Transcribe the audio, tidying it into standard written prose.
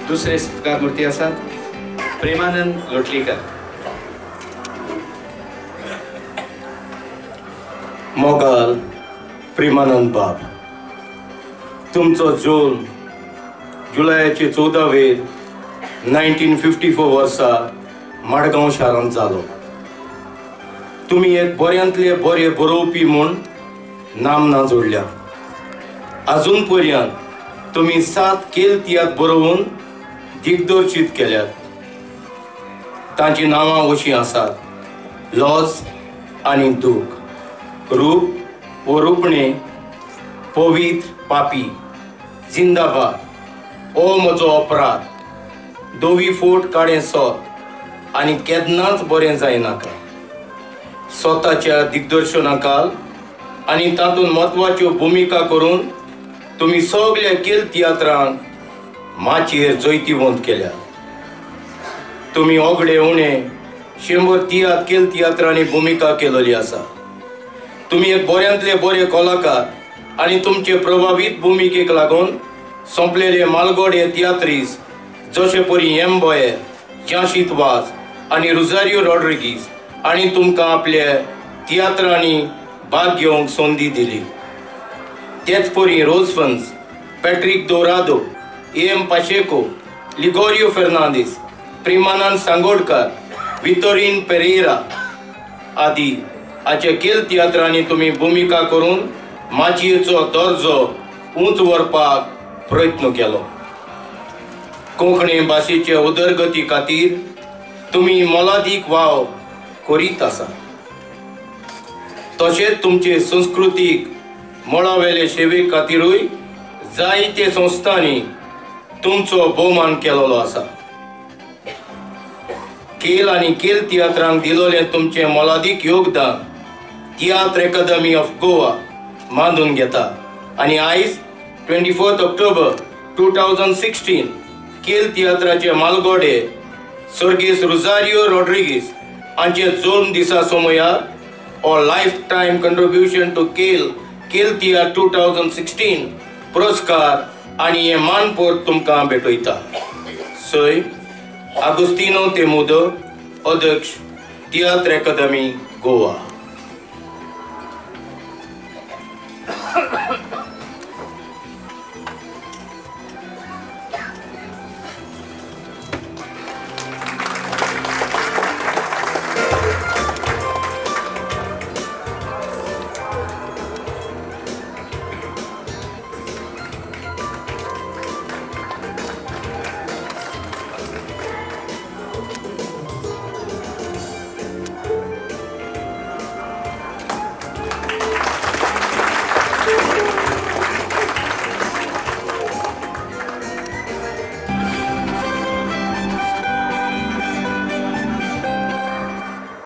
दुसरे सत्कार मूर्ती आसात प्रेमानंद लोटलीकर. मोगाल प्रेमानंद बाब, तुमचो जल्म जुलयाचे 14 वेर 1954 वर्सा मडगांव शारांत जालो. तुमी एक बऱ्यांतले बरे बरोवपी म्हूण नामना जोडल्या. अजून पर्यंत तुमी 7 खेल तियात्र बरोवन दिग्दर्शीत केल्यात. तांची नांवां अशीं आसात: लॉज आनी दूख, रूप वो रुपणे, पवित्र पापी, जिंदाबाद, ओ म्हजो अपराध, दोवी फोट काडे सोत आनी केन्नाच बरें जायनाका. स्वताच्या दिग्दर्शनाकाल आनी तातूंत म्हत्वाच्यो भुमिका करून तुमी सगल्या खेल तियात्रांक माचयेर जैतिवंत केल्या. तुमी ओगडे उणे 100 तियात्र खेल तियात्रांनी भुमिका केलेली आसा. तुमी एक बऱ्यांतले बरे कलाकार आनी तुमचे प्रभावीत भुमिकेक लागून सोंपलेले मालगोडे तियात्रीस जशे परी एम बोये, जाशीत वाज आनी रुजारियो रॉड्रिगीस आनी तुमकां आपल्या तियात्रांनी भाग घेवंक संदी दिली. तेच परी Rosefons, Patrick Dourado, A M Pacheco, Ligorio Fernandes, Premanand Sangodkar, Vitorin Pereira आदी हाचे खेल तियात्रांनी तुमी भुमिका करून माचयेचो दर्जो उंच व्हरपाक प्रयत्न केलो. कोंकणी भाशेचे उदरगती खातीर तुमी मोलादीक वाव करीत आसा. तशेंच तुमचे संस्कृतीक मळावेले सेवे खातीरूय जायते संस्थांनी तुमचो भोवमान केलेलो आसा. खेल आनी खेल तियात्रांक दिलोलें तुमचें मोलादीक योगदान तियात्र अकादमी ऑफ गोवा मानून घेता आनी आयज 24 ऑक्टोबर 2016 खेल तियात्राचे मालगोडे स्वर्गीस रुजारियो रॉड्रिगीस हांचे जल्म दिसा समयार हो लायफ टायम कंट्रिब्युशन टू खेल खेल तियात्र 2016 पुरस्कार आनी हें मानपत्र तुमकां भेटयता. सय आगुस्तिनो तेमुदो, अध्यक्ष, तियात्र अकादमी गोवा.